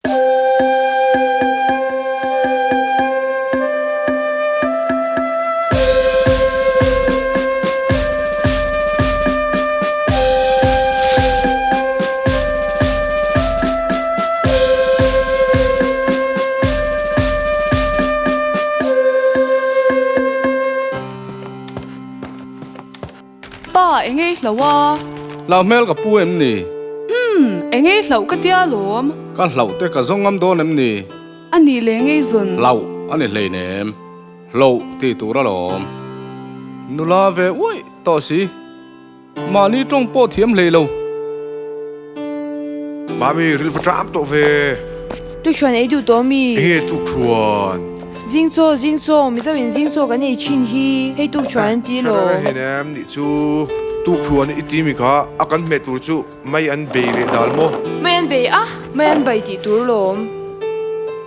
Pa, eng ei hloh a? Hlau hmel ka pu em ni? Umm, eng ei hloh ka tia lawm. Ka hloh te ka zawng ngam dawn em ni? A nih leh eng ei zawn? Hloh a ni hleinem. Hloh tih tur alawm. Nula ve uaih tawh si. Mahni tawng pawh thiam hlei lo. Mami, ril va ṭam tawh ve. Tukṭhuan ei duh tawh mi? Enge tukṭhuan? Zing chaw, zing chaw, Mizo in zing chaw kan ei ṭhin hi, hei tukṭhuan an ti lo. Hre reng em nih chu, tukṭhuan i ti mi kha a kan hmeh tur chu mai an bei leh dal maw? Mai an bei a, mai an bai tih tur lawm.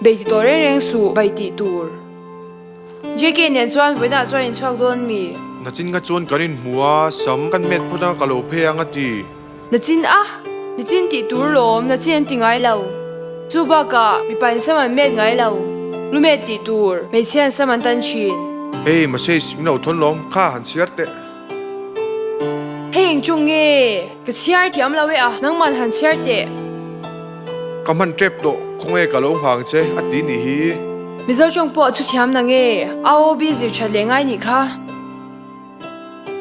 Bei ti tawh reng reng suh, bai tih tur. JK nen chuan vawiinah chuan in chhuak dawn mi? Nachin kha chuan kan inhmu a, sam kan met phawt a, ka lo phei ang a ti. Nachin a? Nachin tih tur lawm, nachin an ti ngai lo. Chu bakah mipa in sam an met ngai lo. Lu met tih tur, hmeichhia an sam an tan thin. Hei message min lo thawn lawm, kha han chhiar teh. Hei eng chu nge? Ka chhiar thiam lo e a, nangman han chhiar teh. Ka hman tep tawh, khawnge ka lo nghang che a ti nih hi. Mizo tawng pawh a chuthiam na nge? AOB zir that leh ngai nih kha.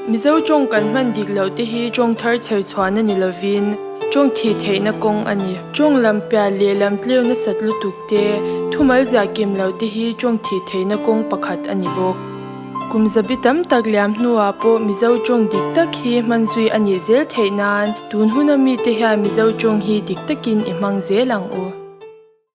Mizo tawng kan hman dik loh te hi tawng thar chher chhuahna ni lovin tawng thih theihna kawng a ni. Tawng lam piah leh lam tleu nasat lutuk te, thumal ziah kim loh te hi tawng thih theihna kawng pakhat a ni bawk. Kum zabi tam tak liam hnuah pawh Mizo tawng dik tak hi hman zui a nih zel theih nan tun huna mite hian Mizo tawng hi dik takin i hmang zel ang u.